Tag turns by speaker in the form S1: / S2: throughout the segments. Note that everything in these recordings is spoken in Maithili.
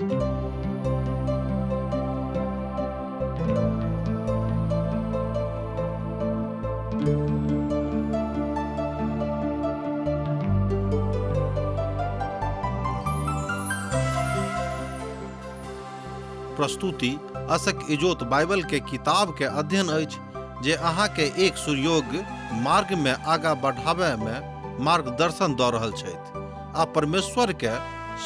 S1: प्रस्तुति असक इजोत बाइबल के किताब के अध्ययन अछि जे अहाँ के एक सुयोग्य मार्ग में आगा बढ़ावे में मार्गदर्शन दऽ रहल छथि आ परमेश्वर के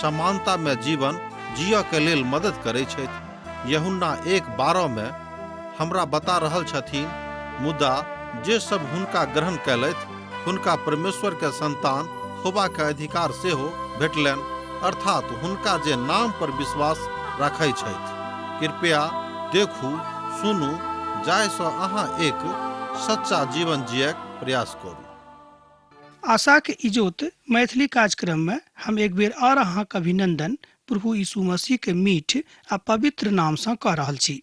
S1: समानता में जीवन जियऽ के लेल मदद करै छथि। यूहन्ना 1:12 में हमरा बता रहल छथिन, मुदा जे सब हुनका ग्रहण कयलथि हुनका परमेश्वर के संतान होबा के अधिकार सेहो भेटलनि, अर्थात हुनका जे नाम पर विश्वास राखै छथि। कृपया देखू, सुनू, जाहि सँ अहाँ एक सच्चा जीवन जियक प्रयास करू।
S2: आशाक इजोत मैथिली कार्यक्रममे हम एक बेर आओर अहाँक अभिनंदन प्रभु यीशु मसीहके मीठ आ पवित्र नामसँ कऽ रहल छी।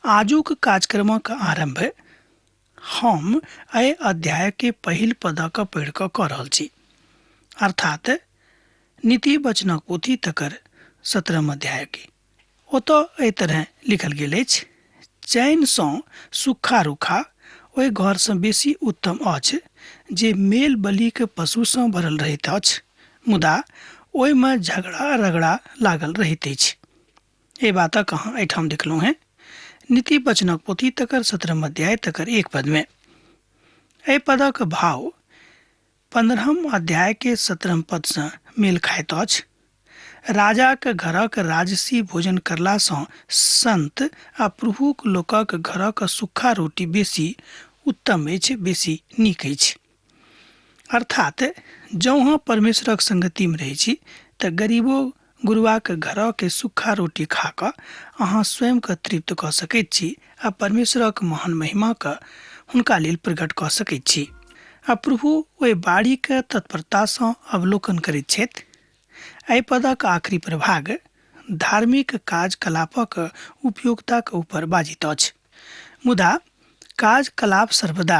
S2: आजुक कार्यक्रमक आरम्भ हम एहि अध्यायके पहिल पदक पढ़ि कऽ कऽ रहल छी, अर्थात नीति वचनक पोथी तकर 17 अध्यायके। ओतऽ एहि तरहेँ लिखल गेल अछि, चैनसँ सुक्खा रूखा ओहि घरसँ बेसी उत्तम अछि जे मेल बलिक पशुसँ भरल रहैत अछि, मुदा ओहिमे झगड़ा रगड़ा लागल रहैत अछि। एहि बातक अहाँ एहिठाम देखलहुँ हेँ नीति वचनक पोथी तकर 17 अध्याय तकर 1 पदमे। एहि पदक भाव 15 अध्यायके 17 पदसँ मेल खाइत अछि। राजाक घरक राजसी भोजन करलासँ संत आ प्रभुक लोकक घरक सुक्खा रोटी बेसी उत्तम अछि, बेसी नीक अछि। अर्थात जँ अहाँ परमेश्वरक संगतिमे रहै छी तऽ गरीबो गुरुआक घरके सुक्खा रोटी खा कऽ अहाँ स्वयंके तृप्त कऽ सकैत छी आ परमेश्वरक महान महिमाके हुनका लेल प्रकट कऽ सकैत छी। आ प्रभु ओहि बाड़ीके तत्परतासँ अवलोकन करैत छथि। एहि पदक आखिरी प्रभाग धार्मिक कार्यकलापक उपयोगिताक ऊपर बाजित अछि। मुदा कार्यकलाप सर्वदा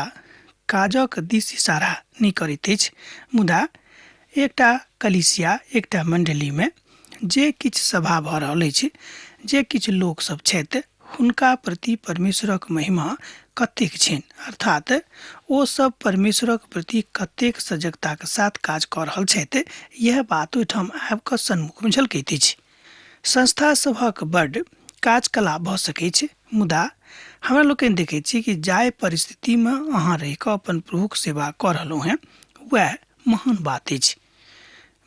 S2: काजक दिस इशारा नहि करैत अछि, मुदा एकटा कलीसिया, एकटा मण्डलीमे जे किछु सभा भऽ रहल अछि, जे किछु लोक सब छथि, हुनका प्रति परमेश्वरक महिमा कतेक छनि, अर्थात ओ सब परमेश्वरक प्रति कतेक सजगताक साथ काज कऽ रहल छथि, यह बात ओहिठाम आबि कऽ सन्मुखमे झलकैत अछि। संस्था सभक बड्ड काजकलाप भऽ सकैछ, मुदा हमरा लोकनि देखैत छी कि जाहि परिस्थितिमे अहाँ रहि कऽ अपन प्रभुक सेवा कऽ रहलहुँ हेँ वएह महान बात अछि।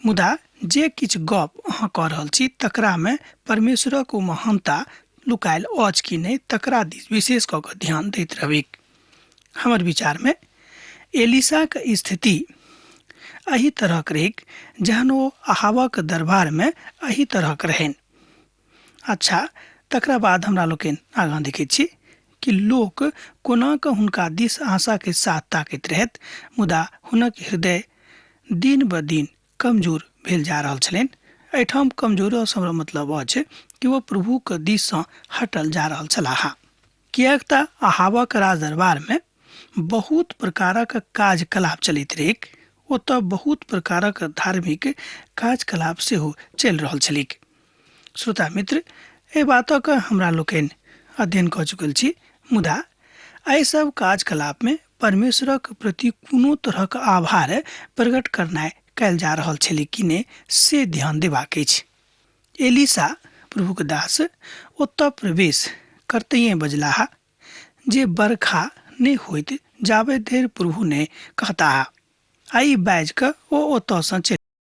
S2: मुदा जे किछु गप अहाँ कऽ रहल छी तकरामे परमेश्वरक ओ महानता लुकायल अछि कि नहि तकरा दिस विशेष कऽ कऽ ध्यान दैत रहबैक। हमर विचारमे एलिसाक स्थिति एहि तरहक रहैक जहन ओ अहाबक दरबारमे एहि तरहक रहनि। अच्छा, तकरा बाद हमरा लोकनि आगाँ देखैत छी कि लोक कोना कऽ हुनका दिस आशाके साथ ताकैत रहथि, मुदा हुनक हृदय दिन ब दिन कमजोर भेल जा रहल छलनि। एहिठाम कमजोरसँ हमरा मतलब अछि कि ओ प्रभुक दिससँ हटल जा रहल छलाह, किएक तऽ अहाबक राज दरबारमे बहुत प्रकारक कार्यकलाप चलैत रहैक। ओतऽ बहुत प्रकारक धार्मिक कार्यकलाप सेहो चलि रहल छलैक। श्रोता मित्र, एहि बातक हमरा लोकनि अध्ययन कऽ चुकल छी, मुदा एहि सब कार्यकलापमे परमेश्वरक प्रति कोनो तरहक आभार प्रकट करनाइ कयल जा रहल छलै कि नहि से ध्यान देबाक अछि। एलिसा प्रभुक दास ओतऽ प्रवेश करतैये बजलाह जे बरखा नहि होइत जाबे धरि प्रभु नहि कहताह। आ ई बाजि कऽ ओ ओतऽसँ चलि।